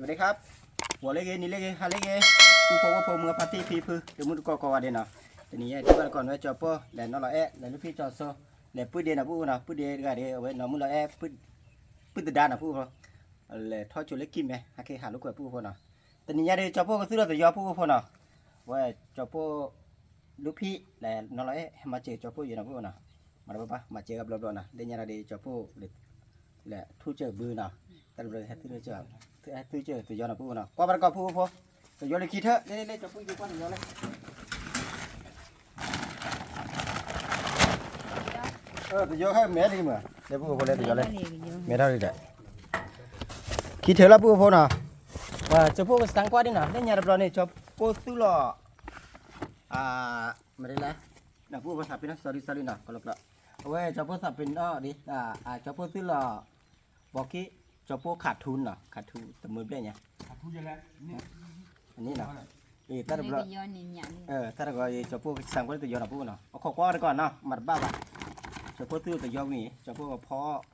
สวัสดีครับ ဂီၤလၢအဂ့ၤ နံၤလၢအဂ့ၤ ဟါလၢအဂ့ၤ ပူဖိဝဲဖိ မုၢ်ဖါတံၢ်ဖံဖု ဒီးမုၢ်တကိးကိးဂၤဒဲးနီၤ, တနံၤညါ ဒ်ဘၣ်တကိးန့ၣ် ကၠီၤပိၢ် လဲၤနီၣ်လီၤအဲၣ် လဲၤလူၢ်ဖံကၠီၤစိ လဲၤပုၢ်ဒ့နီၤ ပုၢ်ဒ့တဂၤဒဲး အဝဲနီၢ်မုၢ်လီၤအဲၣ် ပုၢ်သဒါနီၤ ပူဖိ လဲၤထီၣ်ကၠိလၢကံၢ်မဲ ဟဲက့ၤဟးလိာ်ကွဲပူဖိနီၤ, တနံၤညါဒီး ကၠီၤပိၢ်ကသူၣ်လီၤတယီပူဖိနီၤ, ဝဲ ကၠီၤပိၢ် လူၢ်ဖံ လဲၤနီၣ်လီၤအဲၣ် ဟဲမၤစၢၤကၠီၤပိၢ်ယဲနီၤပူနီၤ, မၤတဘၣ်ဘၣ် မၤစၢၤကဘျီဘျီနီၤ, လၢညါဒီး ကၠီၤပိၢ် လဲၤထူၣ်စၢၤဘုနီၤ, တၢ်တဘျီ ဟဲထူၣ်စၢၤ ဟဲထူၣ်စၢၤတယီနီၤပူနီၤ, ကွၢ်ဘၣ်တကိးပူဖိ တယီလၢခံထၢၣ် လၢလၢ ကၠီၤပိၢ် ယကွၢ်တယီလၢ တယီခဲမဲာ်လံမး လၢပူဖိလၢတယီလၢ မဲာ်ထီၣ်လံဒီး ခံထၢၣ်လၢပူဖိနီၤ, ကၠီၤပိၢ်ကစၢ်ကွၢ်ဒ်နီၤ လၢညါတဘျီန့ၣ် ကၠီၤပိၢ်သူၣ်လီၤ မ့ၢ်ဒ်လဲၣ် နပူဖိသးပ့ၤနီၣ် sorry sorry နီၤ ကလီကလီ, အဝဲကၠီၤပိၢ်သးပ့ၤနီၣ်ဒ် ကၠီၤပိၢ်သူၣ်လီၤ ဘီက့ၢ် ကၠီၤပိၢ်ခးထူနီၤ ခးထူတမၢဘျဲၣ်ညါ အန့ၣ်နီၤ, တၢ်တဘျီ တၢ်တဂီၤ ကၠီၤပိၢ်ကစၢ်ကွၢ်လၢတယီနီၤပူနီၤ အခီကွၢ်တကိးနီၤ မၤတဘၣ်ဘၣ်, ကၠီၤပိၢ်သူၣ်တယီဝံၤ ကၠီၤပိၢ်ကဖီတၢ်အီၣ်ဝံၣ်ဝံၣ်နီၤ ဒ်သိးဒီး ကၠီၤ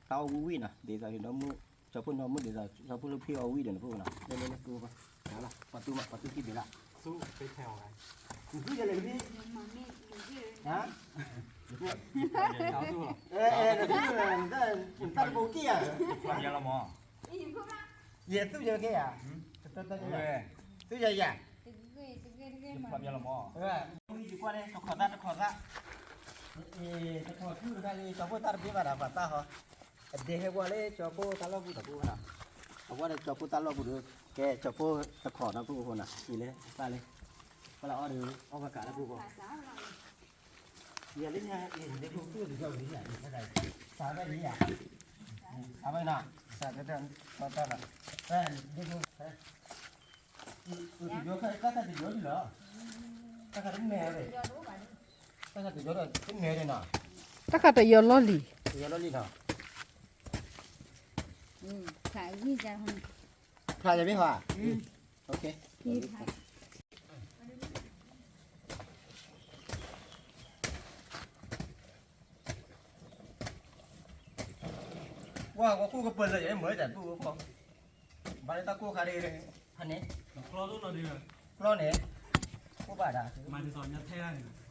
ပိၢ်နီၢ်မုၢ်ဒ်သိး ကၠီၤပိၢ်လူၢ်ဖံအီၣ်ဝံၣ်ဒီးနပူနီၤ လၢလၢလၢပူဖိ ပှၤတူၢ်မး ပှၤတူၢ်ကံၢ်ဘ့ၣ်လၢ နသူၣ်ယဲလဲၣ်ကဒံ ဟါ တၢ်တဘိကံၢ်ဧါ ယဲသူၣ်ယဲက့ၤဧါ တၢ်တၢ်တၢ် သူၣ်ယဲယဲ တကွၢ်န့ၣ် တခီၣ်သၣ်တခီၣ်သၣ် တခီၣ်သူၣ်တခါလံ ကၠီၤပိၢ်တၢ်တဘ့ၣ်ဘၣ်ဒီး ပှၤသၣ်ဟီ အဒဲဟဲကွၢ်လၢကၠီၤပိၢ်တၢ်လီၢ်ပူၤဒီးပူဖိနီၤ, အဝဲဒီးကၠီၤပိၢ်တၢ်လီၢ်ပူၤဒီး ကဲကၠီၤပိၢ်တခီၣ်နီၤပူဖိနီၤ အံၤလၢသၣ်လၢ ပှၤလၢအီၣ်ဒီး အီၣ်ဘၣ်ကးလၢပူဖိ ယၤလၢညါ ယၤလၢညါ ယၤလၢညါ ယၤလၢညါ စးဘၣ်လံယၤ စးဘၣ်နီၤ စးဘၣ်နီၤ တယီခါ တၢ်ခါတယီလီၤ တၢ်ခါတမဲာ်ဝဲ တၢ်ခါတယီဒီး တမဲာ်ဒီးနီၤ တၢ်ခါတယီလီၢ်လံ တယီလီၢ်လံနီၤ ဖျါယမ့ၢ်ဟါ ကွၢ်ကွၢ်ခိၣ်ကပၢၢ်လၢယမ့ၢ်တၢ်ပူဖိ ဘၣ်လၢတၢ်ကိၢ်ခါဒ်ဖဲန့ၣ် ကျီဒိၣ်နီၤဒ် ကျီန့ၣ် ကိၢ်ဘၣ်ဒၣ် မၤဒ်သိးညါထဲဒၣ်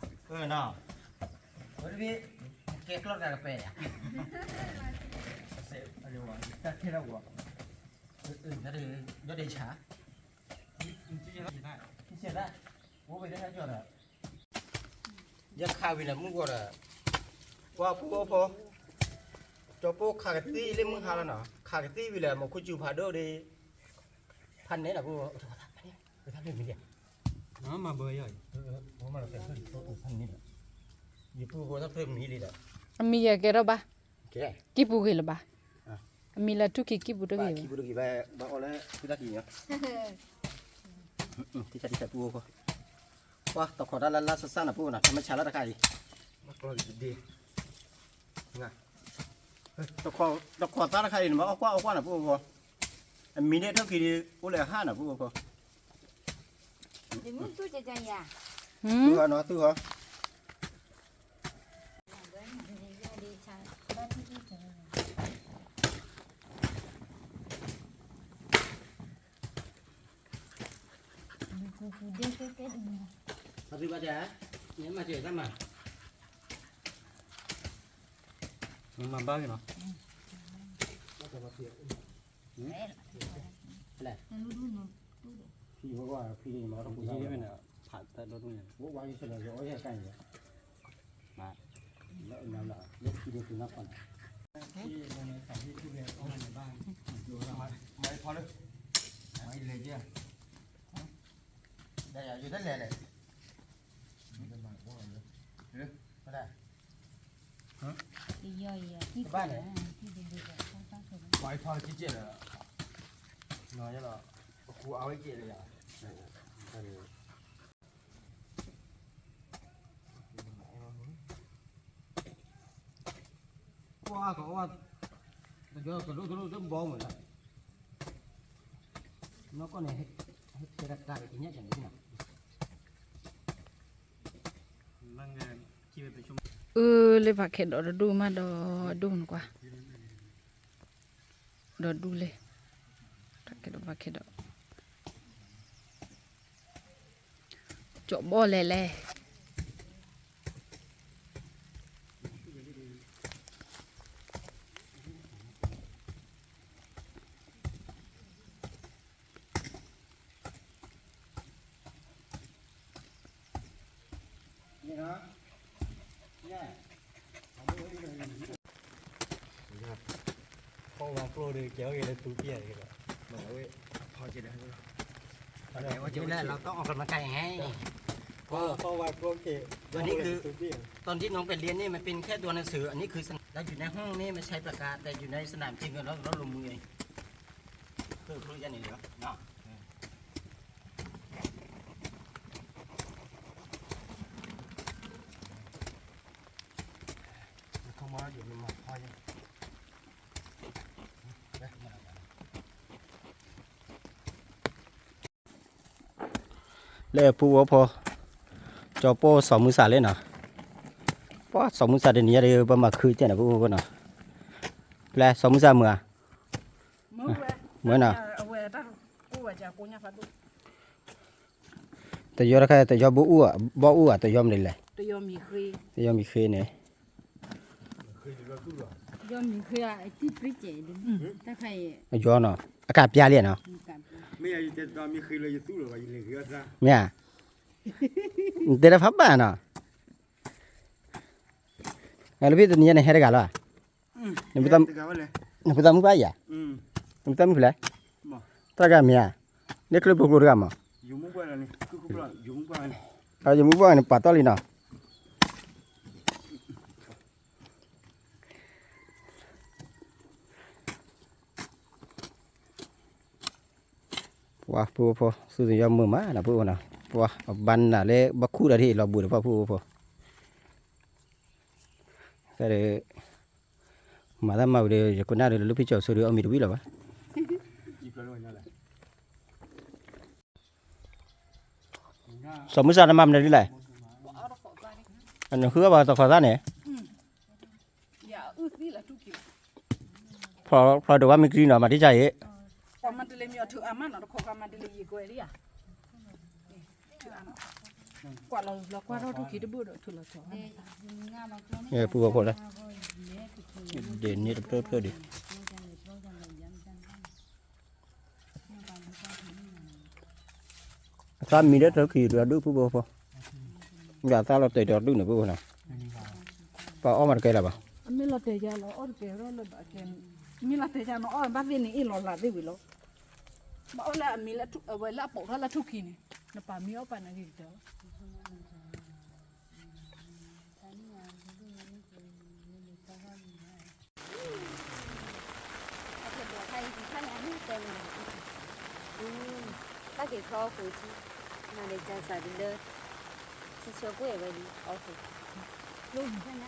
န့ၣ် နီၤ ဝဲတဘ့ၣ် ကဲကျီတဂၤကပဲာ်ယၤ တၢ်ထဲဒၣ်ဝဲ ဒီးဒ့ဆါ တၢ် အိၣ်ဝဲတၢ်ဟဲကီၢ်ဒီး ယခးဝံၤလၢမုၢ်ဂီၤဒီး ကွၢ်ဖိဖိ ကၠီၤပိၢ်ခးကသံၣ်လၢမုၢ်ဟါလီၤနီၤ ခးကသံၣ်ဝံၤလၢမူခိၣ်စူၤဖးဒိၣ်ဒီး ဖးန့ၣ်လီၤဖိ ဖးန့ၣ် မၤဘၢယၤ ဖးန့ၣ်လီၤ ယပုၢ်ဖိတၢ်ဖျၢၣ်မံၤလံဒီး အမံၤယကဲထီၣ်ဘၣ် ကံၢ်ပူၤဂ့ၤလၢၤဘၣ် အမံၤလၢထူၣ်ကံၢ်ပူၤတဂ့ၤဘၣ် ဘၣ်အီၣ်လၢဖုတၢ်ကံၢ်ညီ တံၢ်တၢ်တံၢ်တၢ်ပူဖိ ကွၢ်တခီၣ်တၢ်လၢလၢဆးဆးနီၤပူနီၤ တၢ်မ့ၢ်ဆါလၢတခါအံၤ တခီၣ်တၢ်တခါအံၤန့ၣ် မ့ၢ်အီၣ်ကွၢ်အီၣ်ကွၢ်နီၤပူဖိ အမံၤန့ၣ်ထီၣ်က့ၤဒီး အိၣ်လၢအဟါနီၤပူဖိ သုဟီနီၤ သုဟီ မၤဘၣ်က့ၤနီၤ ဖံဝဲဝဲဖံန့ၣ် ဖးတၢ်ဒိၣ်ဒိၣ်န့ၣ် မၤဖီလၢ မၤလဲၤလဲၣ် ဘၣ်န့ၣ် ပှၤဖီလၢက့ကဲလၢ အကူအဝဲကဲလၢ ကွၢ်ကဝါ တကီကလိကလိတဘီမ့ၢ်လၢ နီၢ်ကီၢ်န့ၣ် ဟဲထဲတၢ်တၢ်ကညးကန့ၣ် အၢ လၢဘၣ်ခဲဒီးတဒူၣ်မးဒီးဒူၣ်နကွၢ် ဒီးဒူၣ်လဲၣ် ခဲဒီးဘၣ်ခဲဒီး ကၠီဘီၣ်လဲၣ်လဲၣ်. อันนี้คือ ตอนที่น้องไปเรียนนี่มันเป็นแค่ตัวหนังสือ อันนี้คือสนาม แล้วอยู่ในห้องนี่มันใช้ปากกา แต่อยู่ในสนามจริงเราเราลงมือเอง คือครูจะหนีเหรอเนาะ လၢပူၤဝဲဖိ ကၠီပိၢ်စီၤမုၢ်စၢ်လဲၣ်နီၤ, ပှၤစီၤမုၢ်စၢ်တနံၤညါဒီး ပမၤခုကဲန့ၣ် ပူၤဖိနီၤ, ပျဲစီၤမုၢ်စၢ်မုာ်ဧါ, မုာ်နီၤ, တယီတခါ တယီဘီအူဧါ, ဘီအူဧါ တယီမနုၤလဲၣ်, တယီမံၤဃ့န့ၣ် အယီနီၤ, အကးပျါလံနီၤ, မ့ၢ်ဧါ, နတဲတၢ်ဖးဘၣ်နီၤ, လၢဖဲတနံၤညါန့ၣ် ဟဲတဂၤလီၤ, နဖိသၣ်မုၣ်ဘၣ်ယၤ, နဖိသၣ်မုၣ်ဖဲလဲၣ်, တၢ်ဂၤမ့ၢ်ဧါ, လၢချၢပျိကျိတဂၤမး, ယမုၢ်ပှၢ်န့ၣ် ပာ်တီၢ်လံနီၤ. ပှၤဖိဖိ သူၣ်တယီမုာ်မးနီၤ ဖိဖိနီၤ, ပှၤအဘၣ်နၤလၢဘၣ်ခူၣ်ဒီးဟ့ၣ်လီၤဘှံးဒီးပှၤဖိဖိ, တၢ်ဒီး မၤတၢ်မၤဝံၤဒီး ယကနၣ်ဒီးလၢဖံကၠီၤဆိဒီးအီၣ်မ့ၤတဝံၣ်လၢၤဘၣ်, စီၤမုၢ်စၢ်နမၤမနုၤဒ်လဲၣ်, နဃုအီၣ်ဘၣ်တခီသၣ်န့ၣ်, ဖျီဒိးဝဲမ့ၢ်ကရံနီၤ မၤတ့ၢ်ကါအံၤ, ပူၤဖိလၢ ဒ်န့ၣ်တဖျၢၣ်ဖျၢၣ်ဒီး အသၣ်မံလၢတၢ်ခံးဒီးဒုၣ်ဖိဖိဖိ, ယသၣ်လီၤတဲာ်ဒီးဒုၣ်န့ၣ်ဖိဖိနီၤ, ပှၤအီၣ်မးတကဲလၢၤဘၣ်, မ့ၢ်လီၤတဲာ်ယၤလီၤအီၣ်တကဲထီၣ်လၢဘၣ်ကဲ, မ့ၢ်လီၤတဲာ်ယၤနီၤအီၣ်ဘၣ်သ့ၣ်န့ၣ်အ့ၣ်လီၤလးသ့ၣ်ဝံၤလီၤ, ဘၣ်အီၣ်လၢအမံၤလၢအဝဲလၢအပိာ်ထီၣ်လၢထူၣ်ခံန့ၣ်, နပာ်မံအီၣ်ပာ်နၤဂ့ၤကတၢၢ်လီၤ. တၢ်က့ၤချီအီၣ်ဃိးထံ, နၤဒီးကစၢ်ဒုလၢ ထံဆၢကွဲၢ်ဝဲဒ်အီၣ်ဃိး, ဒီးအီၣ်မၤ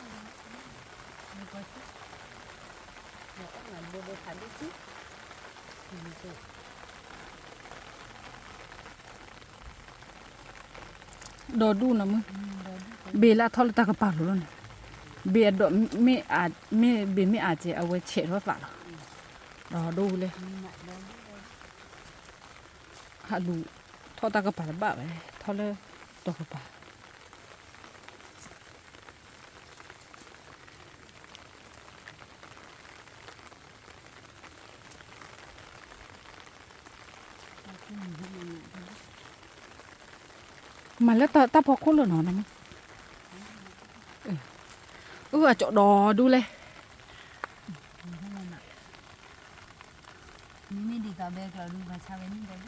ဘိဘိဖးဒိၣ်ထံ, ဒီးဒူၣ်နီၤမုၢ်, ဘ့ၣ်လၢအထီၣ်လၢတၢ်ကပၤလိၤလီၤန့ၣ်, ဘ့ၣ်အဒိးမ့ၢ်အါ, မ့ၢ်ဘ့ၣ်မ့ၢ်အါကဲး အဝဲဆဲးထီၣ်သးလီၤ, ဒီးဒိၣ်လဲၣ်, ဟးလူၤထီၣ်တၢ်ကပၤတဘၣ်ဝဲ, ထီၣ်လၢတီၤကပၤ မၤလၢတၢ်ဖီခိၣ်လၢနီၤ, အၢ အကၠီဒီးဒူၣ်လဲၣ်, မ့ၢ်ဒ်သိးဘဲကျီဒူၣ်ဘၣ်ဆါဝဲန့ၣ်ဒီး,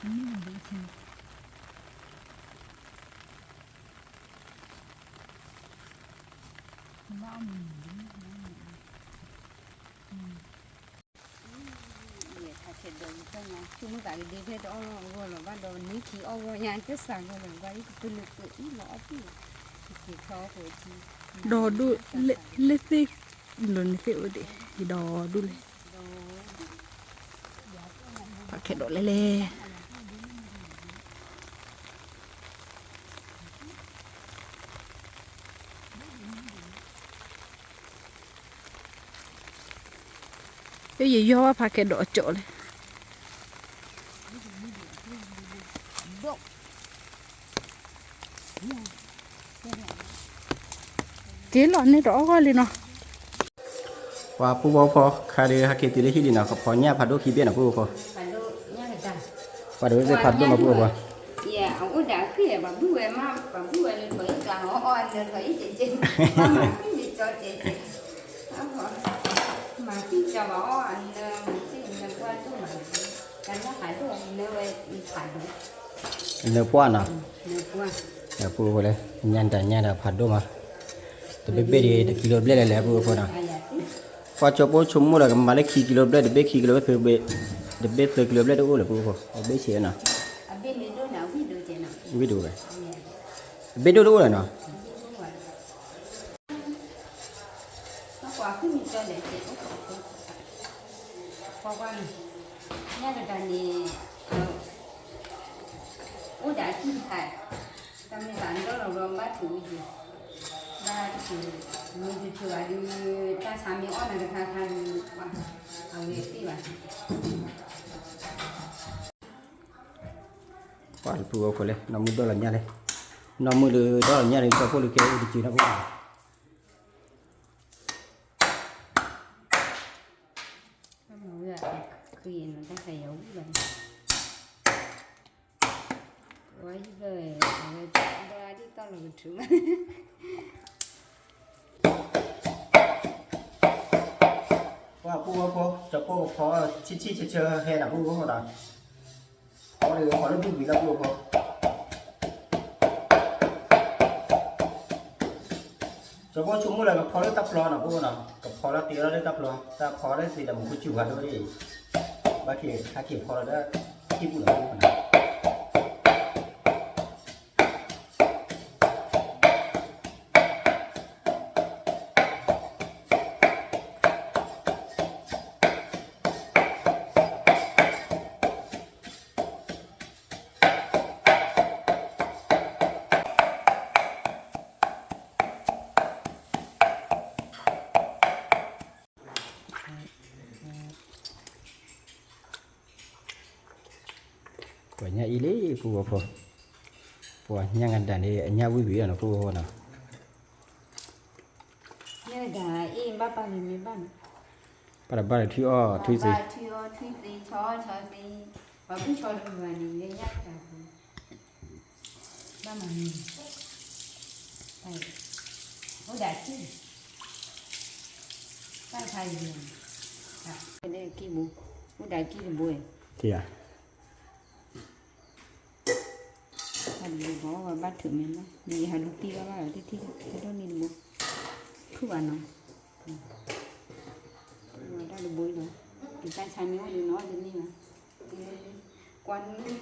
မ့ၢ်ဒ်ထံ ယဲထးခဲးဒီးယသ့ၣ်ညါ ဆိကမိၣ်သးကဒ့ဖဲတအီၣ်အဂီၢ်လီၤဘၣ်ဒီး နံၣ်ခံအီၣ်ဂီၢ်ညါကစၢ်ဂီၢ်လီၤဘၣ်ဒီး နံၣ်ခံအီၣ်ဂီၢ်ညါကစၢ်ဂီၢ်လီၤဘၣ်ဒီး ကက့ၤထီၣ်အီၣ်ဃိးထံ ဒီးဒူၣ်လၢသ့ၣ် ဒီးနသ့ၣ်အိၣ်ဒံး ဒီးဒူၣ်လဲၣ် ဖးခဲးဒီးလဲၣ်လဲၣ် ယယီၢ်ဘၣ်ဖးခဲးဒီးအကၠီလဲၣ် ဒိၣ် က့ၤလီၤန့ၣ်တအီၣ်ဂီၢ်လံနီၤ. ပှၤပုၢ်ဖိဖိ ခါဒီးဟဲက့ၤတုၤလၢဟံၣ်လံနီၤ, ကဖီညၣ်ဖးဒိၣ်ခံဘ့ၣ်နီၤ ပုၢ်ဖိဖိ, ပှၤဒိးသ့ၣ်ဖးဒိၣ်နီၤ ပုၢ်ဖိဖိ. ယဲ အအိၣ်ဒၣ်အခွံၣ် ပှၤဘုၣ်ဝဲမး ပှၤဘုၣ်ဝဲလၢထီၣ်အံၤကျါ အီၣ်အီၣ်လၢထီၣ်အံၤကဲကဲ, မၤမၤခွံၣ်န့ၣ်ကၠီကဲကဲ, မၤခွံၣ်ကၠီဘၣ်အီၣ်အနၢ မၤသ့ၣ်နၢပှၢ်ဒိၣ်မး, တၢ်လၢဖးဒိၣ်နၢဝဲဖးဒိၣ်, နၢပှၢ်နီၤ, နၢပှၢ်, ပုၢ်ဖိလၢ ညၣ်တၢ်ညၣ်တၢ်ဖးဒိၣ်မး, တဘ့ၣ်ဘ့ၣ်ဒီး တကံလိဘျဲၣ်လဲၣ်လဲၣ် ပုၢ်ဖိနီၤ. ပှၤကၠိဖိဆိကမိၣ်ဒီး ကမၤလၢခံကံလိဘျဲၣ် တဘ့ၣ်ခံကံလိဘျဲၣ် တဘ့ၣ်သၢကံလိဘျဲၣ်တအိၣ်လၢၤ ပုၢ်ဖိ, တဘ့ၣ်ဆံးနီၤ, ဝံၣ်ဒိၣ်ဝဲ, တဘ့ၣ်ဒိၣ်တအိၣ်လၢၤနီၤ. ညၣ်တဂၤန့ၣ် အိၣ်ဒၣ်အကံၢ်တခါ, တၢ်မ့ၢ်သးဒီလီၤဘျီဘၣ်ထုးဝံၤက့ၤ, ဘၣ်ထုး, မ့ၢ်တထုးဘၣ်ဒီး တၢ်ဆါမ့ၢ်အီၣ်နၤတခါခါဒီး အဝဲသ့ၣ်ဘၣ်. ပှၤလၢပုၢ်ဖိဖိလၢ နီၢ်မုၣ်ဒီလီၤညၣ်လၢ, နီၢ်မုၣ်ဒီးဒီလီၤညၣ်လၢ ကၠီဖိလၢကဲအိၣ်တကံနီၤ ပုၢ်ဖိ ဝဲ, ပှၤပုၢ်ဖိဖိ ကၠီဖိကဖီ ဆံၣ်ဆံၣ်ဆၢဆၢဟဲဒီး ပုၢ်ဖိဖိဒီး, ဖီဒီးဖီလၢဒူၣ်ဝံၤလၢ ပုၢ်ဖိဖိ. ကၠီဖိဆိကမိၣ်လၢကဖီလၢတၢ်ပျီနီၤ ပုၢ်ဖိနီၤ, ကဖီလၢတ့လီၤလၢတၢ်ပျီ, တၢ်ဖီလၢသ့ဒီးမူခိၣ်စူၤဖးဒိၣ်အံၤ, ဘၣ်က့ၤဟဲက့ၤဖီလီၤဒီး ဟံၣ်ပူၤလီၤ ပုၢ်ဖိနီၤ. ပှၤညၣ်အံၤလံ ပုၢ်ဖိဖိ, ပှၤညၣ်ကဒၣ်န့ၣ် အညၣ်ဝံၣ်ဝံၣ်အီၤနီၤ ပုၢ်ဖိဖိနီၤ. ညၣ်ကဒၣ်အံၤ ဘၣ်ပာ်ဂ့ၤမ့ၢ်ဘၣ်နီၤ, ဘၣ်တဘၣ်ဒီးထွံၣ်အီၣ်ထွံၣ်သ့, ထွံၣ်အီၣ်ထွံၣ်သ့ ဆီအီၣ်ဆီသ့, ပှၤဘုၣ်ဆီတဂၤန့ၣ် လၢညၣ်ကဒၣ်ပူၤ, ဘၣ်မၤန့ၣ်, အိၣ်ဒၣ်ကံၢ်, တၢ်ခါအံၤ, ကံၢ်ဘိ, အိၣ်ဒၣ်ကံၢ်တဘိ, ကံၢ်ဧါ. ဘၣ်ထုးမ့ၢ်ဘၣ် မ့ၢ်ယဟးလူၤသံဘၣ်ဘၣ်ဒီး တထံၣ်တထံၣ်ဒိၣ်န့ၢ်တဘိ, ထူၣ်ဘၣ်နီၤ, တၢ်တဘိအံၤဒီး, တၢ်ဆါမ့ၢ်အိၣ်ဒီးနီၤ တန့ၢ်ဘၣ်, ကွၢ်နုၢ်,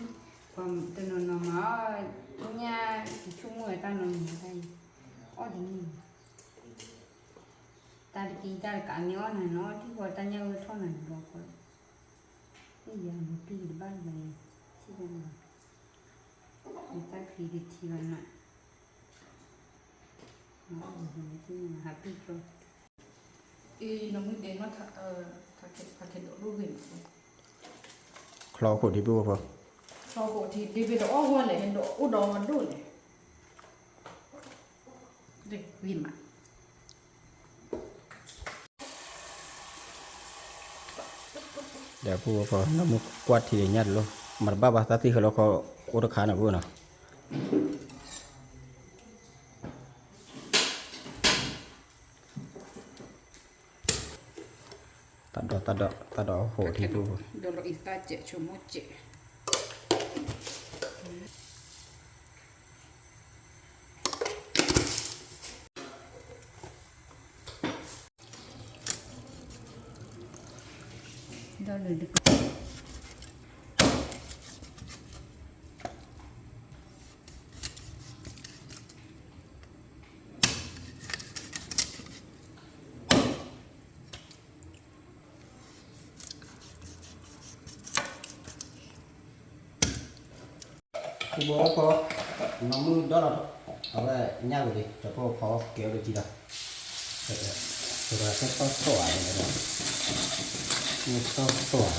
ပှၤတနီၤနီၤမၤအီၣ်, ညၣ်တဆိကမိၣ်ဝဲတၢ်နီၤနီၤတၢ်အံၤ, အီၣ်တန့ၢ်ဘၣ်, တၢ်တကံတၢ်တကးမ့ၢ်အီၣ်နၤနီၤ ထံၣ်ဃီတၢ်ညၣ်အၢထီၣ်နၤတဘျီဃီ, ယၤမၤပံၢ်တဘၣ်လၢၤ, ထံၣ်ဘၣ်နၤ, ယတၢ်ချံတထံၣ်ဘၣ်နၤ, ဟးပံၢ်ကျီ, အ့ နမုၢ်ဒဲးနီၢ်, ချီခိၣ်ထံ ပုၢ်ဖိ, ချီခိၣ်ထံ ဒ့ဘ့ၣ်ဒီးအီၣ်ဂီၢ်လဲၣ် ဟဲဒီးအိၣ်ဒီးမဒိၣ်လဲၣ်, ဂ့ၤမး. ဒီးပုၢ်ဖိ နမုၢ်ကွၢ်ထံဒီးညၣ်တလိၣ်, မၤတဘၣ်ဘၣ် သးသံၣ်ဟဲလီၤခီ အိၣ်တခါန့ၣ် ပုၢ်ဖိနီၤ. တၢ်ဒီး တၢ်ဒီး တၢ်ဒီးဟိးထံ ပုၢ်ဖိ, ဒီးလီၤအံၤသၣ်စဲးဆိကမိၣ်စဲး ဒီးလၢ ပုၢ်ဖိဖိ, နမုၢ်ဒီလီၤ, အဝဲညၣ်ဝံၤလံ ကၠီဖိဖီကဲဝဲလၢထံဒီး, ကဲတီတီၢ်ဧါ, ကဲတီတီၢ်ဧ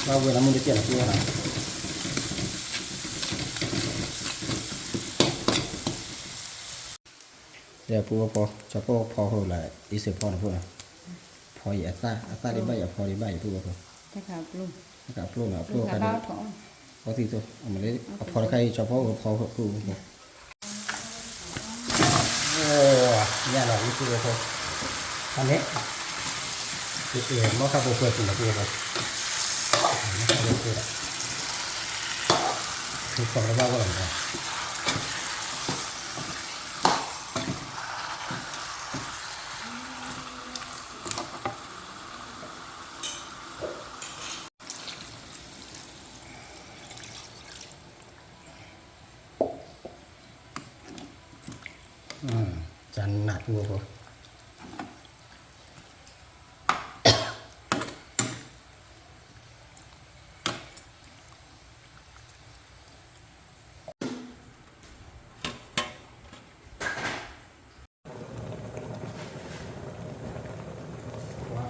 ါ, ဘၣ်ဝဲနမုၢ်တကဲလီၤ ပုၢ်ဖိနီၤ. ပူဖိ ကၠီပိၢ်ဖီဃိလၢ အံၤစ့ၢ်ဖီနဖိနီၤ, ဖီယံၤအသၣ် အသၣ်ဒံးဘၣ်ယံၤ အဖီဒံးဘၣ်ယံၤ ပူဖိ, တၢ်ခးပျိၢ် တၢ်ခးပျိၢ်နီၤ အပျိၢ်ခါဒီး အီသံသိး အမ့ၢ်လၢ အဖီတခါအံၤ ကၠီပိၢ်ဖီဃိပူဖိ ညၣ်လီၤ ပူဖိ, အန့ၣ် မီၢ်ခါပူၤကွဲးပူၤလီၤ ပူဖိ, မီၢ်ခါပူၤကွဲးလီၤ, ဖုဖီတဘၣ်ဂီၢ်လီၤ ကနၢ်ပူဖိ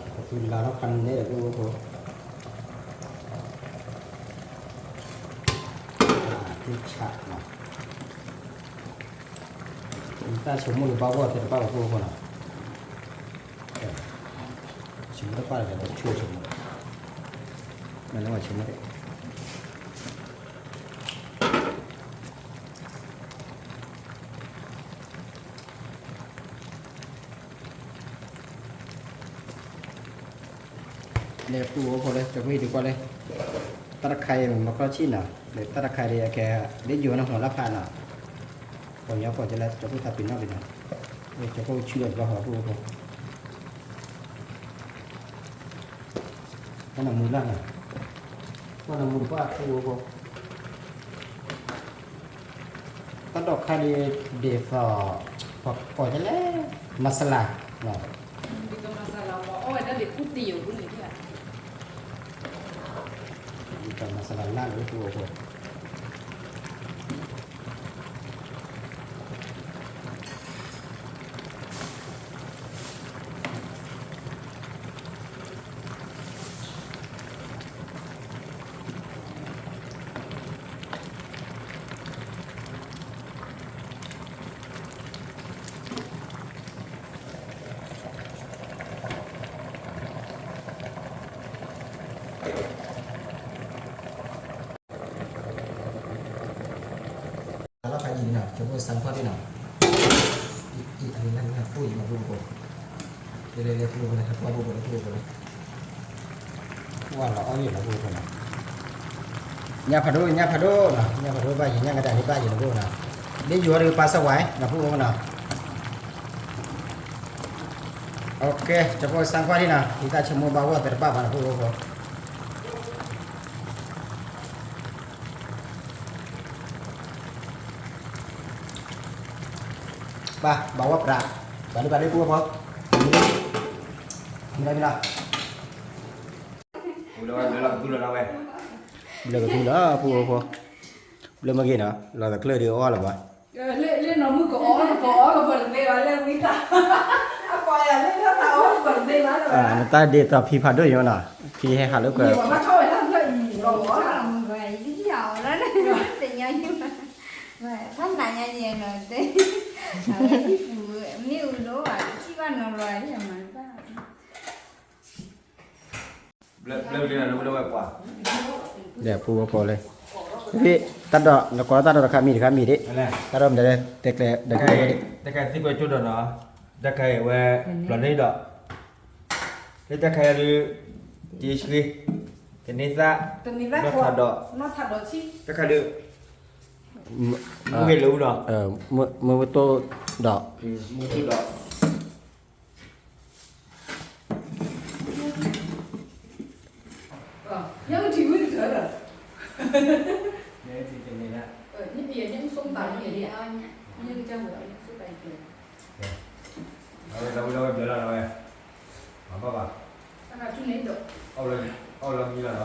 ပသူလၤထီၣ်ခါန့ၣ် ပူဖိ, တၢ်ဆါနီၤ, တၢ်ဆိကမိၣ်လၢဘၣ်ဂီၢ်သ့ၣ်တဖၣ် ပူဖိနီၤ, ဆိကမိၣ်တပၣ်လၢၤဒီး ဆိကမိၣ် မ့ၢ်လၢပှၤဆိကမိၣ် န့ၣ်ပူဖိလၢ ကၠီဖိအံၤဒုးကွၢ်လၢ တၢ်တခါအံၤမ့ၢ်မီၢ်ခီဆံၣ်နီၤ, ဒီးတၢ်တခါအံၤအကဲ ဒ်ယိၤန့ၣ် ဟိးလၢဖးနီၤ, ပှၤညီပိာ်ကလၢ ကၠီဖိသးပ့ၤနီၣ်ပ့ၤနီၤ, ကၠီဖိဆူၣ်ဒီးတဘျီဃီပူဖိ, တၢ်နမူလၢ်နီၤ, တၢ်နမူတပှၢ်ပူဖိ တၢ်ဒိးခါဒံး ဒ်သိး ပကိးဒ်လဲၣ် မၤစလၤ ဒ်သိးမၤစလၤလၢ်လၢပူဖိ, လီၤဖးယံၤနီၤ ကၠီဖိစၢ်ခွါဒ်နီၤ, အံၤ အံၤ အံၤ လၢပူဖိ လဲၤ လဲၤ လဲၤ ပူဖိ လဲၤ ပူဖိ လဲၤ ပူဖိ လဲၤ ဝါလီၤအီၣ်ယံၤလီၤပူဖိနီၤ, ညၣ်ဖးဒိၣ် ညၣ်ဖးဒိၣ်နီၤ ညၣ်ဖးဒိၣ်ဘၣ်ယံၤ ညၣ်ကဒါဒံးဘၣ်ယံၤလီၤပူဖိနီၤ, ဒ်ယိၤဒုးပာ်စၢၤဝဲ လီၤပူဖိနီၤ, ကၠီဖိစၢ်ခွါဒ်နီၤ ယတၢ်ဆိကမိၣ်ဘၣ်ဂီၢ်သ့ၣ်တဖၣ်ဘၣ်လီၤပူဖိ ဘၣ် ဘၣ်ဝဲပြး ဘၣ်လံ ဘၣ်လံ ပူဖိ, မံၤလီၤ မံၤလီၤ, ဘျၢကသူလီၤ ပူဖိ, ဘျၢမ့ၢ်ဂ့ၤနီၤ လီၤသကျၢၢ်ဒုးအီၣ်လၢၤဘၣ်, လၢ လၢနီၢ်မုၣ်ကအီၣ် ကအီၣ်လၢၤဘၣ်တသ့ဘၣ် လၢဝံသး အကွၢ်ယၤလၢလၢသးအီၣ်လၢၤဘၣ်တသ့ဘၣ်လၢၤဘၣ်, နတၢ်ဒ်သိးဖံဖးဒိၣ်ယိနီၤ ဖံဟဲဟးလၢကွၢ် မ့ၢ်ဝဲဘၣ်ထီၣ်ဝဲဒၣ်လၢအံၤလီၤ တညါယုၢ် ဖးနးညါယဲနီၤ တဲ အဝဲဟံၣ်ပူၤ မ့ၣ်အူဒိၣ်ဘၣ် ထံၣ်ဘၣ်နီၤလီၤ ယမၤတဘၣ် ဒီးပူဖိလၢ ဖဲတၢ်ဒိး နကိးတၢ်ဒိးတခါမံၤတခါမံၤဒၣ် တၢ်ဒိးမ့ၢ်တဲကျဲ ဒီး တၢ်ခါသံကွဲးကၠိဒီးနီၤ တၢ်ခါအံၤဝဲ ဘျီၣ်န့ၢ်ဒီး လၢတၢ်ခါအံၤဒုး တ့ဆှံ တန့သၣ် နီၢ်ထးဒီး တၢ်ခါဒုး မုၢ်ဂ့ၤလၢအူဒီး မုၢ်ဝတိၣ်ဒီး မုၢ်ဝတိၣ်ဒီး ညၣ်အုၣ်ထံဝံၣ်တထၢဒီး ညၣ်အုၣ်ထံတန့ၢ်ဒၣ် ညၣ်အုၣ် ညၣ်အုၣ် ညၣ်အုၣ် ညၣ်အုၣ် အဝဲလီၤဝဲလီၤဝဲဘျၢလီၤလီၤဝဲ မၤဘၣ်ဘၣ် အီၣ်လီၤမံလီၤလီၤ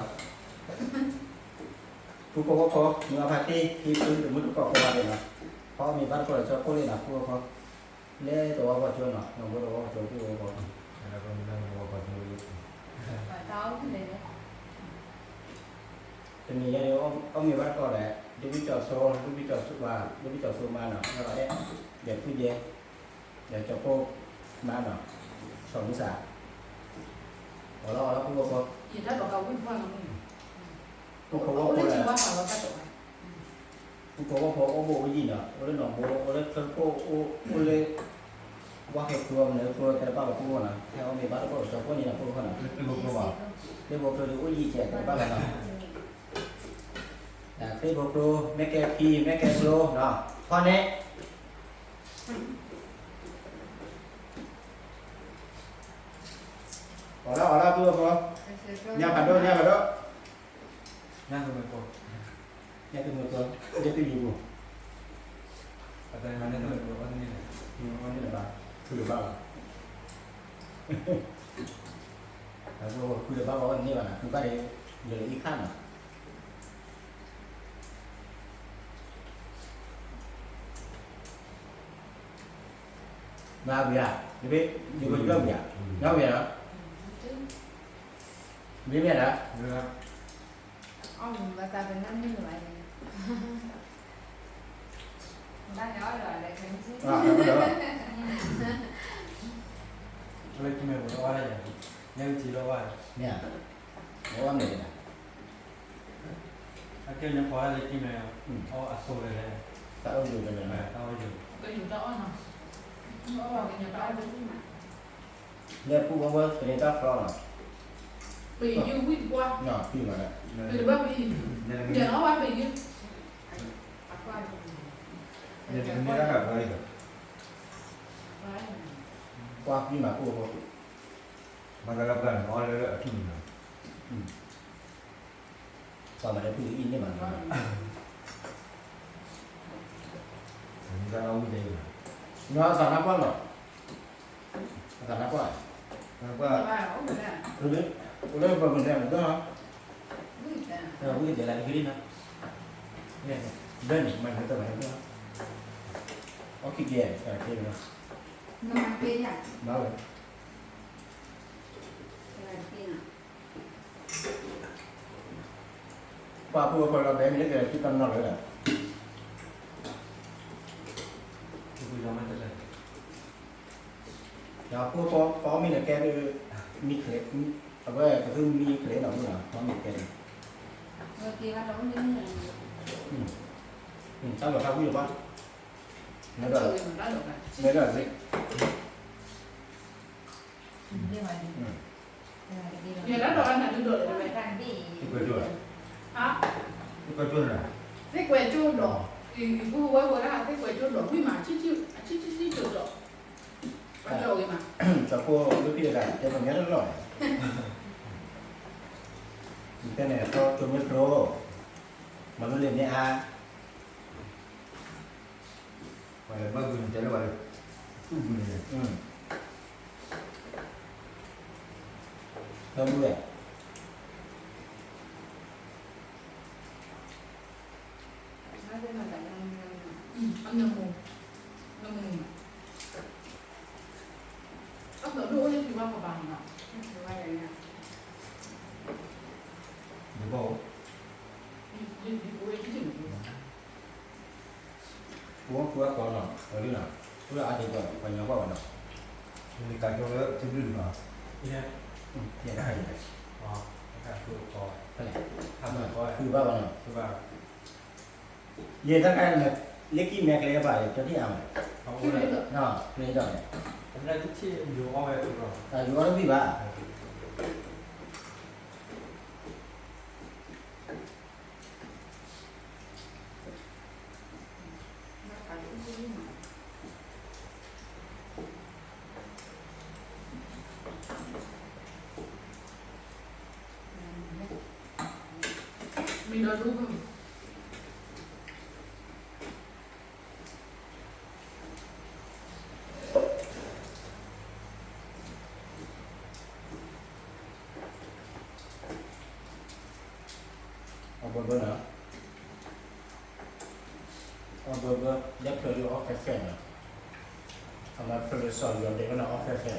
ဖုဖိဝီဖိ မုၢ်အဖါတ့ၢ် ဖံဖုတမုၢ်တကိးဖိဘၣ်ဒဲးနီၤ ဖီအီၣ်မ့ၤဘၣ်တကိးလၢကၠီကိၣ်လံနီၤ ဖုဖိ လၢသဝီပှၤကၠိနီၤ နီၢ်ဘိသဝီပှၤကၠိဖုဖိ တနံၤညါန့ၣ် အီၣ်မ့ၤဘၣ်တကိးဒီး ဒ်ဘံၣ်ကၠီဆိ ဒ်ဘံၣ်ကၠီဆိဘၣ် ဒ်ဘံၣ်ကၠီဆိမါနီၤ အဲၣ်ဒိးအဲၣ် ယဖုယဲ ဒီးကၠီၤဖိမါနီၤ, ဆီၣ်မုၢ်ဆါ, အီၣ်လီၤအီၣ်လီၤ ပူဖိ, ပူဖိဝဲဖိ, ပူဖိဝဲဖိအိၣ်ဘိၣ်အိၣ်ယံၤနီၤ, အိၣ်လၢနီၢ်ဘိ အိၣ်လၢချၢခိၣ် အိၣ်လၢ ဝါဃဲၤကျိ မနုၤကျိ တဲတဘၣ်ဘၣ် ပူဖိနီၤ, ဟဲအီၣ်မ့ၤဘၣ်တဘၣ် ကၠီၤဖိန့ၣ်နီၤ ပူဖိနီၤ, သ့ၣ်ဖိကျိဒုးအိၣ်ယံၤကဲး တဲတဘၣ်ဘၣ်နီၤ, သ့ၣ်ဖိကျိ မ့ၢ်ကဲဖံ မ့ၢ်ကဲကျိနီၤ, ဖီန့ၣ် အီၣ်လီၤအီၣ်လီၤ ပူဖိ, ညၣ်ဖးဒိၣ် ညၣ်ဖးဒိၣ်, ညၣ်ကမၢဖိ, ညၣ်ကမၢဖိ, ညၣ်ကမၢဖိ, အတၢ်မၤန့ၣ် အီၣ်တန့ၢ်လၢၤ, အီၣ်တန့ၢ်လၢၤဘၣ်, ဖုလၢၤဘၣ်လီၤ, အဖုလၢၤဘၣ် အီၣ်တန့ၢ်ဘၣ်နီၤ, ဖုဘၣ်ဒီး လၢအံၤခါနီၤ မၤဝံၤဧါ, ယကယီၢ်ဝံၤဧါ, ယီၢ်ဝံၤဧါ, မ့ၢ်မ့ၢ်ဒၣ်, အီၣ်မ့ၤဘၣ်တၢ်ပနၢ်မုၢ်လၢၤဘၣ်, ဘၣ်န့ၣ်အီၣ်ဒီးလဲၤခဲမုၢ်ဆ့ၣ်, လၢကမ့ၢ်ပှၤအီၣ်ဒၣ်ယၤ, ညၣ်ကထံလီၤဝါ, မ့ၢ်ဧါ, အီၣ်မ့ၤဒၣ် အကဲညါဖီလာ်လၢကံၢ်မဲာ်, အီၣ်အသိးလဲၣ်လဲၣ်, တၢ်အီၣ်ယိာ်လဲၣ်လဲၣ်, တၢ်အီၣ်ယိာ်, တၢ်အီၣ်ယိာ်တၢ်အီၣ်နီၤ, အီၣ်ဘၣ်ကညီတၢ်အီၣ်ယိာ်, လၢပူၤဝဲဝဲသန့ၤတၢ်ဖျီနီၤ, ပယုၢ်ဝံၣ်တပှၢ်, ပယုၢ်မး, ပယုၢ်ဘၣ်ပယုၢ်, ယနီၣ်ဘၣ်ပယုၢ်, ပှၢ်ပယုၢ်မးအိၣ်ဝဲ, ပှၤမၤလၢဖုအံၤန့ၣ်မး, အသးနါပှၢ်နီၤ, အသးနါပှၢ်, အိၣ်လၢပှၤမုၢ်န့ၣ်, ဝံၣ်ကတဲာ်လၢအဂ့ၢ်နီၤ, ဘၣ်န့ၣ် မၤနၢၤတၢ်မၤနၢၤ, အီၣ်ခံက့ၤ, မၤဝဲ ပှၤဖိဝဲဖိလီၤ ဘဲမ့ၢ်လၢကလဲၤထံၣ်တၢ်နီၢ်လၢာ်, ဒီးဖိဖိဖီမ့ၢ်လၢကဲဒုး, မံချ့, အဝဲကသူမံချ့နီၤမ့ၢ်နီၤ ဖီမ့ၢ်ကဲဒုး, တၢ်လီၢ်တၢ်ဝံၣ်လၢၤဘၣ်, မဲဒီး, မဲဒီး, ယဲဒၣ်ဒီးအနၢ်ဒုးဒီးလၢဝဲ, သ့ၣ်ကွဲးကၠိ, သ့ၣ်ကွဲးကၠိဒီး, သ့ၣ်ကွဲးကၠိဒီး, အံၤ ပူဖိဝဲဖိဒၣ် သ့ၣ်ကွဲးကၠိဒီး ဝံၣ်မး အဆံၣ်ဆံၣ်ကၠိဒီး, ပှၤကၠီဂ့ၤမး, ကၠီဖိလၢဖံးတဂၤ တဲပှၤညါတလီၢ်, တဲန့ၣ် ထီကၠိမ့ၢ်ကျိ, မၤလိလံာ်မ့ၢ်အါ ပှၤလဲၤဘၣ်ဂုာ်န့ၣ် တဲလၢပှၤလၢ သူၣ်ဂုာ်န့ၣ်, သၢမုၢ်ဝဲ, အနၢမူ, နၢမူ, အသးဒိၣ်အိၣ်လၢထံဝါကဘၣ်နီၤ, ယဘၣ်အိၣ်, ပဝဲပဝဲကီးနီၤ ဝဲဒၣ်နီၤ, ပဝဲအါဒံးကီး ပှၤညီကွၢ်ဝဲနီၤ, နကးကၠီလၢထံဘျုးနီၤ, ဖဲလဲၣ်, ဖဲလဲၣ်, ဖုဘၣ်ဘၣ်နီၤ, ဖုဘၣ်, ယဲတၢ်ခါန့ၣ် လၢကံၢ်မဲာ်ကလဲၤဘၣ် ကၠီထံၣ်အါမး, ကလဲၤဒီးန့ၣ်, ယိၤအီၣ်တဘၣ်ဘၣ် မ့ၢ်ဒီဒူၣ်ဘၣ်, အဘၢဘၢနီၤ, အဘၢဘၢ ဒ်ဖျၢၣ်လၢအီၣ်ဖဲဖဲနီၤ, အမၤဖျၢၣ်လၢစီၤယီၤဒဲးကနီၤ အီၣ်ဖဲဖဲ,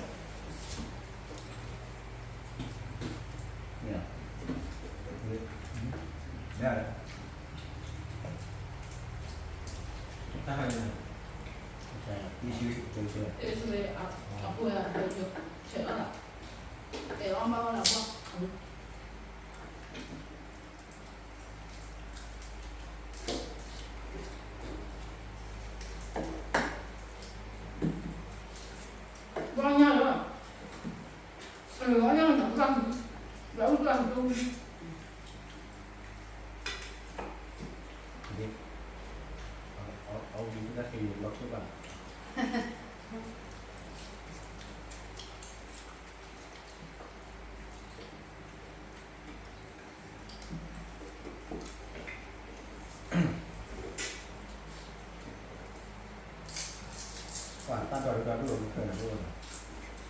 မ့ၢ်, တၢ်ဟါညါ, ယ ပှၤတၢ်ဒိးတၢ်ဒိၣ်အကထၢၣ်န့ၣ်,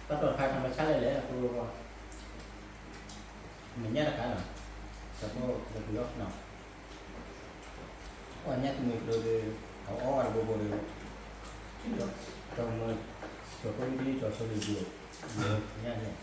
တၢ်ဒိးတခါ ธรรมชาติ လဲၣ်လဲၣ် အဃိ မ့ၢ်ညၣ်တခါနီၤ, တၢ်ဒိးလၢပယီၤနီၤ, ပှၤညၣ်တမ့ၢ်ကျိဒီး အအီၣ်ဝဲတဘိဘိဒီး ကၠီမၢ ကၠီဖိမုၣ်ကလံၣ် ကၠီဆိလံၤဘျိး ညၣ်န့ၣ်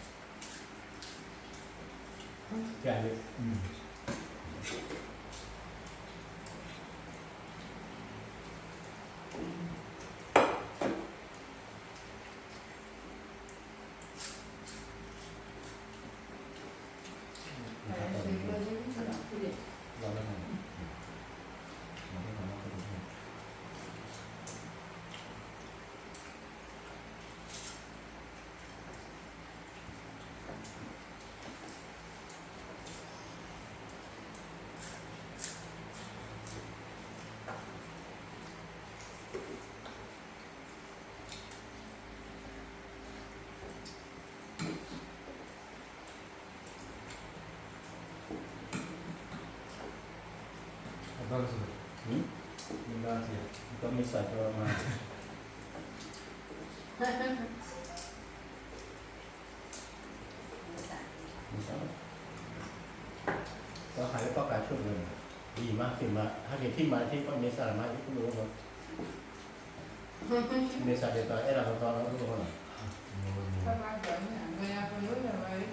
အဘၣ်ကစၢ်, မ့ၢ်ဘၣ်ကစၢ်, ကမ့ၢ်စးကၠီမး, မ့ၢ်စး, ပှၤဟးလၢပှၤကးဆိၣ်ဝဲန့ၣ်, ဒ်မးက့ၤမး ဟဲက့ၤထံၣ်မးထံၣ် ပှၤမ့ၢ်စးလၢမး ယဖိလၢအိၣ်မး မ့ၢ်စးဒ်သိးအဲၣ်ဒိးသီသီလီၤ အိၣ်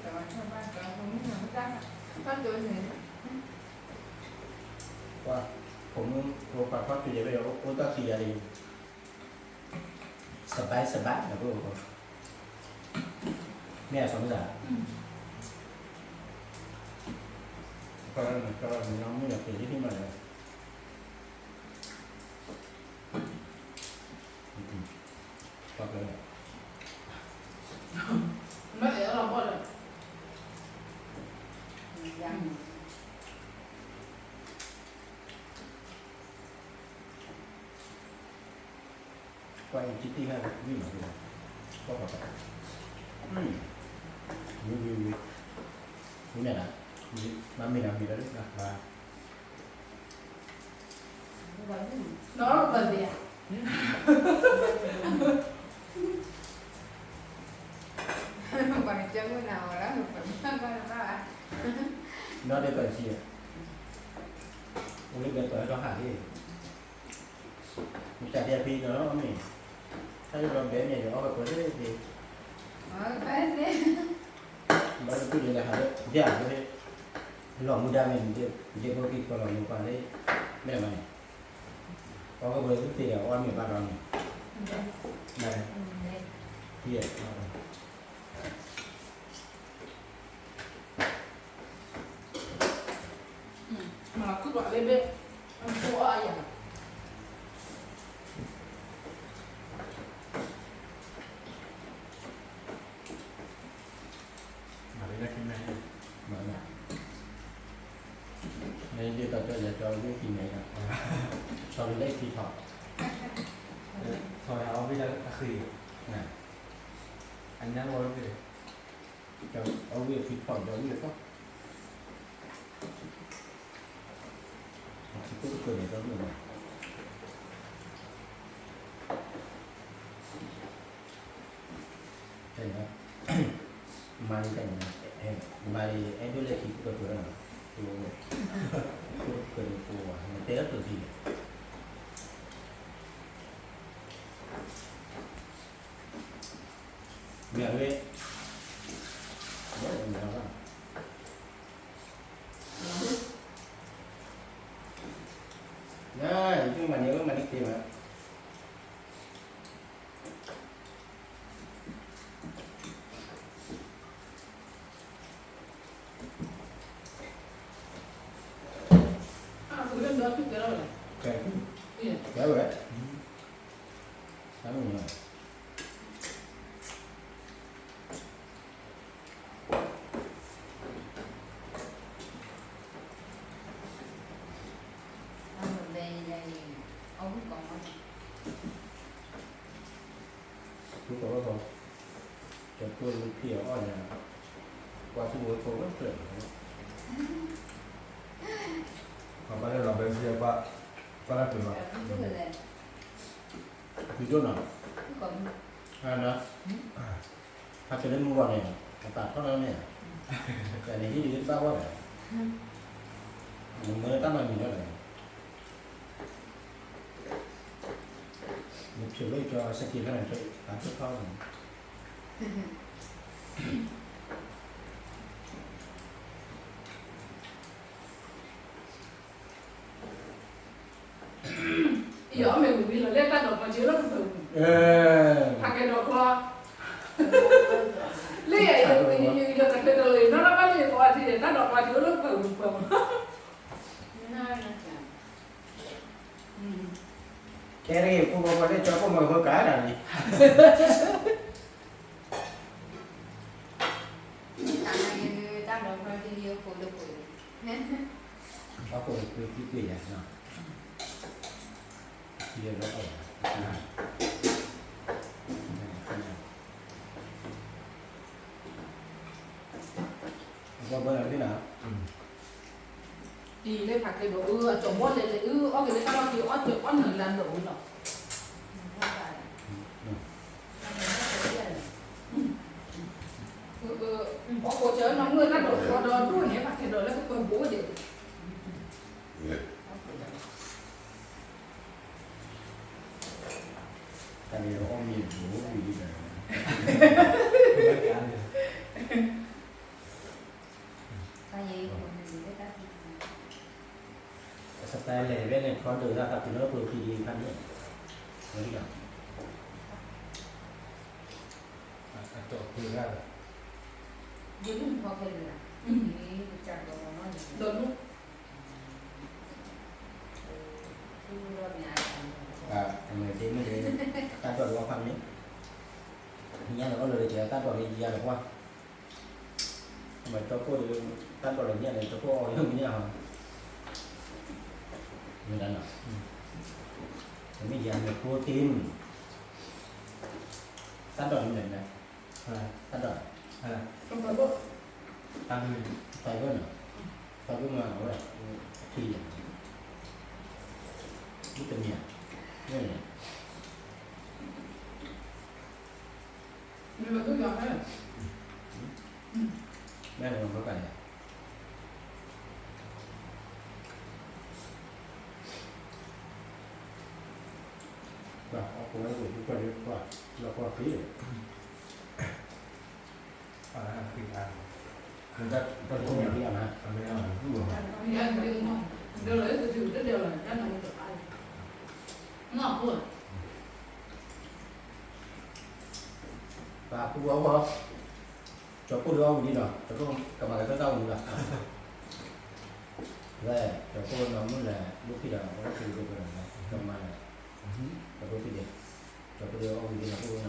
မးနီၤ, ပှၤဖိမုၣ်ဖိခွါထီၣ်က့ၤဝဲ အိၣ်တၢ်ခံဂၤလံ, စဘၢၣ်စဘၢၣ် နဖိမ့ၢ်အစီၤမ့ၢ်စး, မ့ၢ်အက့ၤလၢဟံၣ်မးလၢ ပှၤကဲ, မ့ၢ်အဲၣ်လီၤဘီၣ်ဒီး, ပှၤအံၤတံၢ်တံၢ်ဟဲ ဝံၣ်မးဒ်လဲၣ်, ပှၤပှၤပှၤ, ဝံၤဝံၤဝံၤ, ဝံၤမ့ၢ်ဒၣ်, မ့ၢ်မ့ၢ်ဒၣ်မ့ၢ်ဒၣ်လၢနၤ, နီၢ်ပၢၢ်သ့ၣ်ဧါ, ပှၤကစၢ်မုၢ်နၤဝဲဒၣ် နီၢ်ပၢၢ်မုၢ်ဘၣ်ဘၣ်, နီၢ်ဒဲးပၢၢ်ဆံး, အိၣ်လၢဘဲပၢၢ်ဟဲထီၣ်ဟးလံ, မ့ၢ်တၢ်ဒဲးဖံနီၤမ့ၢ်, တၢ်ယိၣ်ဒီးဘဲမ့ၢ်ဒီးအီၣ်ကကွဲၤသ့ၣ်သ့ၣ်, ဘၣ်တပုၢ်လၢဟးလၢ ယၤလၢ လီၤမူဒါမ့ၢ် ဒ့ဖိက့ၤကီလီၤမူပှၤလၢ မ့ၢ်မးန့ၣ်, ပှၤကဘၢသုသ့ဒီး အီၣ်မ့ၢ်ဘၣ်ဒီးန့ၣ်, န, ယဲ, မၤလီၤခုၣ်ပှၤလၢဘ့ၣ်, အဖိအီၣ်အယၤ မၤလၢကမ့ၢ်, မၤလၢ, မ့ၢ်ဒ်သိးကၠီယၤကၠီဝံၣ်ခံမဲ, ဆီလီၤလၢခံထီၣ်, ဆီလီၤအီၣ်ဝံၣ်လၢအဃံ, အညါဝဲ, အီၣ်ဝံၣ်ခံထီၣ်ဒီးဝံၣ်အသီ အထံခိၣ်တကၢၢ်န့ၣ် တၢ်မုၢ်မး, တၢ်န့ၣ်, မၤလံတၢ်န့ၣ်, မၤလံအဲၣ်ဒိးလၢထံခိၣ်တကၢၢ်လီၤ, ထံခိၣ်တကၢၢ်န့ၣ် ပဝဲ နတဲလၢပှၤဒ်လဲၣ် မ့ၢ်ဝဲ, န, ယမၤန့ၢ်ဝဲမၤန့ၢ်တ့ၢ်ဘၣ်, ဒီးသူၣ်ကဲထီၣ်ဝဲလဲၣ်, ကဲဝဲ, ကဲဝဲ, တၢ်မုၢ်နီၤ ဖုကိးလီၤ, ကၠီၤဖိလၢဖံးအီၣ်ညါ, ကွၢ်ထံဝဲဖိဝဲဖျၢၣ်, ပှၤဘၣ်လၢလီၤဘဲစံး, ကွၢ်တၢ်ပျံၤဘၣ်, ဖံးဒိၣ်နီၤ, ဖံးဒိၣ်နီၤ, ဟးက့ၤလၢမုၢ်ဂီၤန့ၣ်, အသးထီၣ်လၢန့ၣ်, တၢ်န့ၣ်ဟံၣ်ဒ်တဘၣ်ဝဲလဲၣ်, နမ့ၢ်တၢ်မၤမံၤလီၤလဲၣ် နဖျိးလၢကၠီစက့ဖဲန့ၣ် တၢ်ဖျိထီၣ်န့ၣ်, ယမ့ၢ်ဝံၤလီၤလၢတၢ်ဒိးကျီၢ်ထံလၢပပှဲၤပူၤ, ဟးကဲဒိးကျီၢ်, လၢယ, ယတချုးတလ့ၤနီတဘၣ်လၢယကိးအထံဒီး တၢ်ဒိးကျီၢ်ထံအိၣ်လၢပပှဲၤပူၤပှဲၤပူၤ ကဲရ့ၣ် ဖိမုၣ်ဖိခွါလၢကၠီဖိမုၣ်ဖိကါတၢ်န့ၣ်, တၢ်ဒိးကျီၢ်ထံယိဖိလၢပှဲၤ, အဖိမုၣ်ဖိခွါလၢပှဲၤ, အဘၣ်ဘၣ်လီၤန့ၣ်လီၤ, တံၤလၢဖးကဲဘျီ အၢ အကၠီၤဘီလဲၤလဲၤ အၢ အီၣ်က့ၤလၢတၢ်လီၢ်ခံ အီၣ်ကၠီၤအီၣ်နၢၤလၢအဒိးဝဲလီၤ, အီၣ်ကိးစၢၤနီၢ်မုၣ်တၢ်ဒိးကျီၢ်ဒီးဒိၣ်န့ၣ် ဖးကဲဘျီလၢကပၢၤဘိဒဲး တၢ်န့ၣ်အီၣ်မ့ၤဘိဝံၤဒ်လဲၣ်, အစတၢ်လဲၤဝဲန့ၣ် ထီဒုးတၢ်သးပ့ၤနီၣ်ဖိခံဒံခါန့ၣ်, ဝဲဒၣ်, အတီၢ်ပှဲၤဒၣ်, ဒ်န့ၣ်ဖီခဲလၢာ်, ဒ်န့ၣ်, အမဲာ်သ့မ့ၢ်ဂ့ၤ, တၢ်ဒိးလီၤဖးန့ၣ်, ညါလီၤအီၣ်လၢတကဲး တၢ်ဒိးလၢယၤလီၤကွၢ်, မ့ၢ်တီခိၣ်ဒီး, တၢ်ဒိးလၢညါန့ၣ် တီခိၣ်အီၣ်လၢမ့ၢ်ညါဟီ, မ့ၢ်ဒၣ်နီၤ, တမ့ၢ်ယၤန့ၣ် protein, တၢ်ဒိးန့ၣ်မ့ၢ်လဲၣ်, တၢ်ဒိး, တၢ်ဒိး, fiber နီၤ, fiber မ့ၢ်အဝဲ, အထံယၤ, မ့ၢ်တမ့ၢ်, မ့ၢ်လဲၣ် မ့ၢ်ဘၣ်သူၣ်ယွၤဖဲ, မ့ၢ်လၢမ့ၢ်ဘၣ်ယၤ, ဘၣ်အီၣ်ကိးဝဲလၢပှၤလၢပှၤ, လၢပှၤဖံး, အါ, တၢ်တၢ်တမ့ၢ်ဘၣ်ယၤ, ဒ်လၢတဒုတဒဲးလီၤ, တၢ်နၢ်ဟူတဖၣ်လံ, နီၢ်ဖိ ပှၤဖိအီၣ်ဘၣ်, ကၠီၤဖိဒီးအီၣ်ဝံၤလံနီၤ, ကၠီၤဖိကမၤကတၢၢ်တၢ်အိၣ်မူလီၤ, ဝဲ, ကၠီၤဖိနီၢ်မုၣ်လဲၤ လိၣ်ဖံးဒီး အဝဲသ့ၣ်ကကမၤလီၤ, ကၠီၤဖိသ့ၣ်ဒီး, ကၠီၤဖိဒီးအီၣ်ဝံၤလံနီၤ, ဖိနီၤ,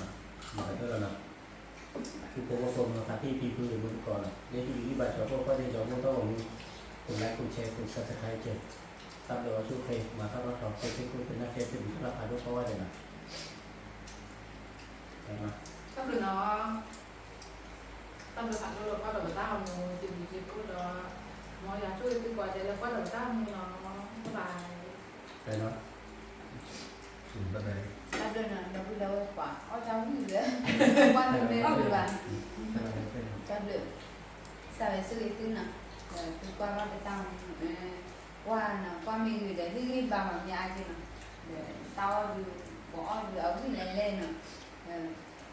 မၤကတၢၢ်လီၤနီၤ, သုဖိဖိဖိမုၢ်သးဖံဖံဖုမုၢ်သကိးနီၤ, လၢဟံၣ်ဒံးဘၣ်ကၠီၤဖိဖီၣ်သ့ၣ်ကၠီၤဖိတၢ်အိၣ်မူ, ကိး like ကိး share ကိး subscribe ကဲ, တၢ်ဘျုးအဆိၣ်ချ့ မၤထီၣ်ထီၣ်ထီ ကဲသ့ၣ်ခိၣ်သ့ၣ်နၢ်ကဲသ့ၣ် မုၢ်ထီၣ်ဖးဒိၣ်ကိးဂၤဒဲးနီၤ, တၢ်ဘျုးနီၤ တၢ်ဘျုးဖးဒိၣ်လၢကွၢ်ဒီးပတၢ်အိၣ်မူ တမံၤတမံၤလီၤ, မ်ယွၤဆိၣ်ဂ့ၤသုကိးဂၤဒဲးလၢကွၢ်ဒီးပတၢ်အိၣ်မူလီၤ, bye bye, တၢ်ဘျုးနီၤ ဒီပုၢ်ဒီဝဲၢ်ပှၤ အီၣ်တၢ်ဝံၣ်လၢ ကွၢ်မ့ၢ်တမ့ၢ်ဘၣ်, တၢ်ဘျုး, ကစၢ်ယွၤဆိၣ်ဂ့ၤသုနီၤ, ဒီးသုကွၢ်ဘၣ်ပတၢ်အိၣ်မူ ကွၢ်နီၤ ကွၢ်မ့ၢ်ဂ့ၤဒီး ဟ့ၣ်ဂံၢ်ဘါမၤမ့ၢ်အါက့နီၤ, ဒီးတၢ်အီၣ်ဒုး ပအီၣ်ဒုးအဝံၣ်လဲၤလဲၣ်နီၤ,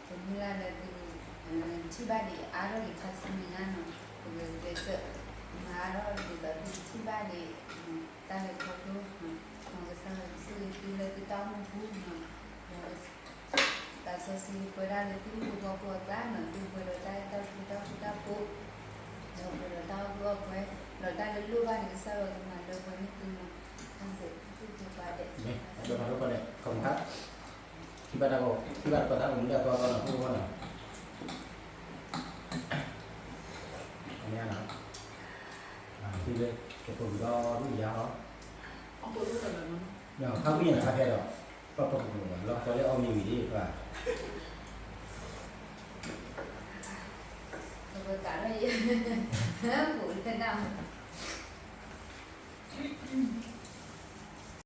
ဒီး တမုၢ်လၢ်လၢသု ထံၣ်ဘၣ်ဒံးအါထီၣ်လံခါဆူမဲာ်ညါနီၤ, ပကကျဲးစၢး မၤအါထီၣ်ဒ်သိးသုထံၣ်ဘၣ်ဒံး တၢ်လဲၤခီဖျိ, မ်ကစၢ်ယွၤဆိၣ်ဂ့ၤသုလၢသုတၢ်အိၣ်မူပူၤနီၤ, ဒီးသးစီဆှံပၢဒၣ်လၢသုဟံၣ်ဖိဃီဖိအကျါနီၤ, သုပှဲၤဒီးတၢ်အဲၣ်တၢ်ကွံတၢ်ဃူတၢ်ဖိး, ဒီးပှဲၤဒီးတၢ်အီၣ်ကုၢ်အီၣ်ပှဲၤ, ဒီးတၢ်လၢလိၣ်ဘၣ်န့ၣ် ကစၢ်ယွၤကမၤလၢပှဲၤန့ၢ်သုနီၤ, အဒိဖးဒိၣ်ကီၢ်ဒဲး ခီမခါ ထံၣ်ဘၣ်တၢ်ကီ ထံၣ်ဘၣ်တၢ်ကီသးကမူလၢအသီသီနီၤ ဖိဖိနီၤ အမ့ၢ်နီၤ ထံၣ်လၢ ကပိာ်ပူၤဒီဒူၣ်ယါလီၤ ဖးဝံၣ်န့ၣ် ဖးဖဲဒီး ပှၤပှၤပှၤပှၤ လီၤကီလၢအီၣ်မ့ၤဝံၤဒ် ပှၤ ပကးလၢယ ပူၤလၢဒၣ်